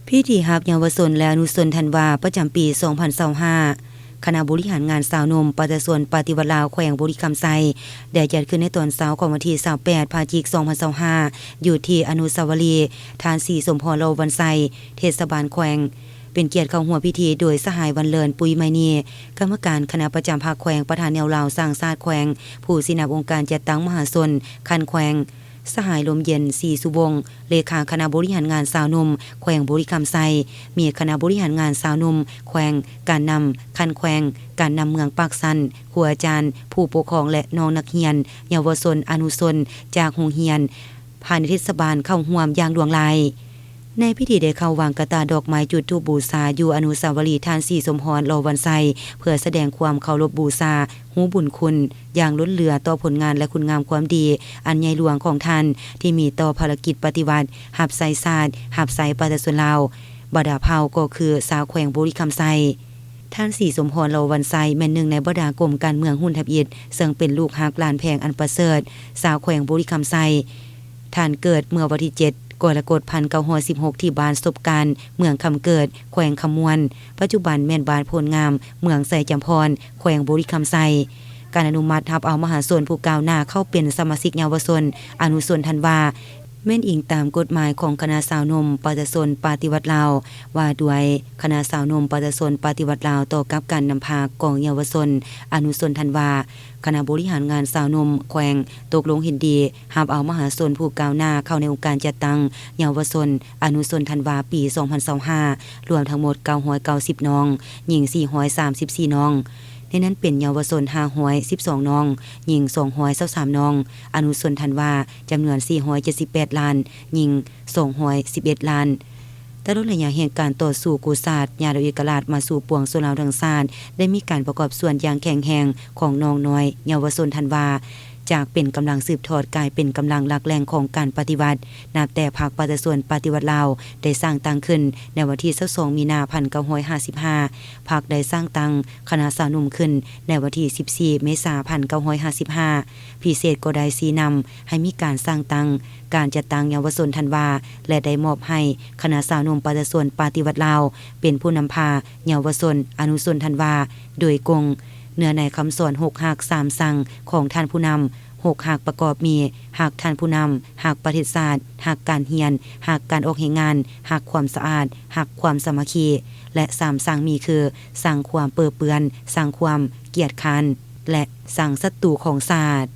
ພິທີຮັບເຍົາວະຊົນ ແລະ ອະນຸຊົນທັນວາ ປະຈຳປີສອງພັນຊາວຫ້າ ຄະນະບໍລິຫານງານຊາວໜຸ່ມ ປະຊາຊົນປະຕິວັດລາວ ແຂວງບໍລິຄຳໄຊ ໄດ້ຈັດຂຶ້ນໃນຕອນເຊົ້າຂອງວັນທີຊາວແປດ ພະຈິກ ສອງພັນຊາວຫ້າ ຢູ່ທີ່ອະນຸສາວະລີທ່ານສີສົມພອນ ຫຼໍ່ວັນໄຊ ເທດສະບານແຂວງ. ເປັນກຽດເຂົ້າຮ່ວມພິທີໂດຍສະຫາຍ ວັນເລີນ ປຸຍໄມນີ ກຳມະການຄະນະປະຈຳພັກແຂວງ, ປະທານແນວລາວສ້າງຊາດແຂວງ, ຜູ້ຊີ້ນຳອົງການຈັດຕັ້ງມະຫາຊົນຂັ້ນແຂວງ, ສະຫາຍ ລົມເຢັນ ສີສຸວົງ ເລຂາຄະນະບໍລິຫານງານຊາວໜຸ່ມແຂວງບໍລິຄຳໄຊ, ມີຄະນະບໍລິຫານງານຊາວໜຸ່ມແຂວງ, ການນຳຂັ້ນແຂວງ, ການນຳເມືອງປາກຊັນ, ຄູອາຈານ, ຜູ້ປົກຄອງ ແລະ ນ້ອງນັກຮຽນ, ເຍົາວະຊົນ, ອະນຸຊົນຈາກໂຮງຮຽນພາຍໃນເທດສະບານເຂົ້າຮ່ວມຢ່າງຫຼວງຫຼາຍ. ໃນພິທີໄດ້ເຂົ້າວາງກະຕ່າດອກໄມ້, ຈຸດທູບບູຊາຢູ່ອະນຸສາວະລີທ່ານສີສົມພອນ ຫຼໍ່ວັນໄຊ ເພື່ອສະແດງຄວາມເຄົາລົບບູຊາ ຮູ້ບຸນຄຸນຢ່າງລົ້ນເຫຼືອຕໍ່ຜົນງານ ແລະ ຄຸນງາມຄວາມດີອັນໃຫຍ່ຫຼວງຂອງທ່ານ ທີ່ມີຕໍ່ພາລະກິດປະຕິວັດ ຮັບໃຊ້ຊາດ, ຮັບໃຊ້ປະຊາຊົນລາວ ບັນດາເຜົ່າກໍຄືຊາວແຂວງບໍລິຄຳໄຊ. ທ່ານສີສົມພອນ ຫຼໍ່ວັນໄຊ ແມ່ນໜຶ່ງໃນບັນດາກົມການເມືອງຮຸ່ນທຳອິດ ເຊິ່ງເປັນລູກຮັກຫຼານແພງອັນປະເສີດຊາວແຂວງບໍລິຄຳໄຊ. ທ່ານເກີດເມື່ອວັນທີເຈັດ ກໍລະກົດ ພັນເກົ້າຮ້ອຍສິບຫົກ ທີ່ບ້ານສົບການ ເມືອງຄຳເກີດ ແຂວງຄຳມ່ວນ, ປັດຈຸບັນແມ່ນບ້ານໂພນງາມ ເມືອງໄຊຈຳພອນ ແຂວງບໍລິຄຳໄຊ. ການອະນຸມັດຮັບເອົາມະຫາຊົນຜູ້ກ້າວໜ້າເຂົ້າເປັນສະມາຊິກເຍົາວະຊົນ ອະນຸຊົນທັນວາ ແມ່ນອີງຕາມກົດໝາຍຂອງຄະນະຊາວໜຸ່ມປະຊາຊົນປະຕິວັດລາວ ວ່າດ້ວຍຄະນະຊາວໜຸ່ມປະຊາຊົນປະຕິວັດລາວ ຕໍ່ກັບການນຳພາກອງເຍົາວະຊົນ ອະນຸຊົນທັນວາ. ຄະນະບໍລິຫານງານຊາວໜຸ່ມແຂວງຕົກລົງເຫັນດີຮັບເອົາມະຫາຊົນຜູ້ກ້າວໜ້າເຂົ້າໃນອົງການຈັດຕັ້ງເຍົາວະຊົນ ອະນຸຊົນທັນວາ ປີສອງພັນຊາວຫ້າ ລວມທັງໝົດເກົ້າຮ້ອຍເກົ້າສິບນ້ອງ, ຍິງສີ່ຮ້ອຍສາມສິບສີ່ນ້ອງ. ໃນນັ້ນເປັນເຍົາວະຊົນຫ້າຮ້ອຍສິບສອງນ້ອງ, ຍິງສອງຮ້ອຍຊາວສາມນ້ອງ, ອະນຸຊົນທັນວາ ຈຳນວນສີ່ຮ້ອຍເຈັດສິບແປດລ້ານ, ຍິງສອງຮ້ອຍສິບເອັດລ້ານ. ຕະຫຼອດໄລຍະແຫ່ງການຕໍ່ສູ້ກູ້ຊາດ, ຍາດເອົາເອກະລາດມາສູ່ປວງຊົນລາວທັງຊາດ ໄດ້ມີການປະກອບສ່ວນຢ່າງແຂງແຮງຂອງນ້ອງນ້ອຍເຍົາວະຊົນທັນວາ ຈາກເປັນກຳລັງສືບທອດ ກາຍເປັນກຳລັງຫຼັກແຫຼ່ງຂອງການປະຕິວັດ. ນັບແຕ່ພັກປະຊາຊົນປະຕິວັດລາວໄດ້ສ້າງຕັ້ງຂຶ້ນໃນວັນທີຊາວສອງ ມີນາ ພັນເກົ້າຮ້ອຍຫ້າສິບຫ້າ, ພັກໄດ້ສ້າງຕັ້ງຄະນະຊາວໜຸ່ມຂຶ້ນໃນວັນທີສິບສີ່ ເມສາ ພັນເກົ້າຮ້ອຍຫ້າສິບຫ້າ. ພິເສດກໍໄດ້ຊີ້ນຳໃຫ້ມີການສ້າງຕັ້ງການຈັດຕັ້ງເຍົາວະຊົນທັນວາ ແລະ ໄດ້ມອບໃຫ້ຄະນະຊາວໜຸ່ມປະຊາຊົນປະຕິວັດລາວ ເປັນຜູ້ນຳພາເຍົາວະຊົນອະນຸຊົນທັນວາໂດຍກົງ ເນື້ອໃນຄຳສອນຫົກຮັກສາມສັງຂອງທ່ານຜູ້ນຳ. ຫົກຮັກປະກອບມີ ຮັກທ່ານຜູ້ນຳ, ຮັກປະເທດຊາດ, ຮັກການຮຽນ, ຮັກການອອກແຮງງານ, ຮັກຄວາມສະອາດ, ຮັກຄວາມສາມັກຄີ ແລະ ສາມສັງມີຄື ສັງຄວາມເປິເປື້ອນ, ສັງຄວາມກຽດຄ້ານ ແລະ ສັງສັດຕູຂອງຊາດ.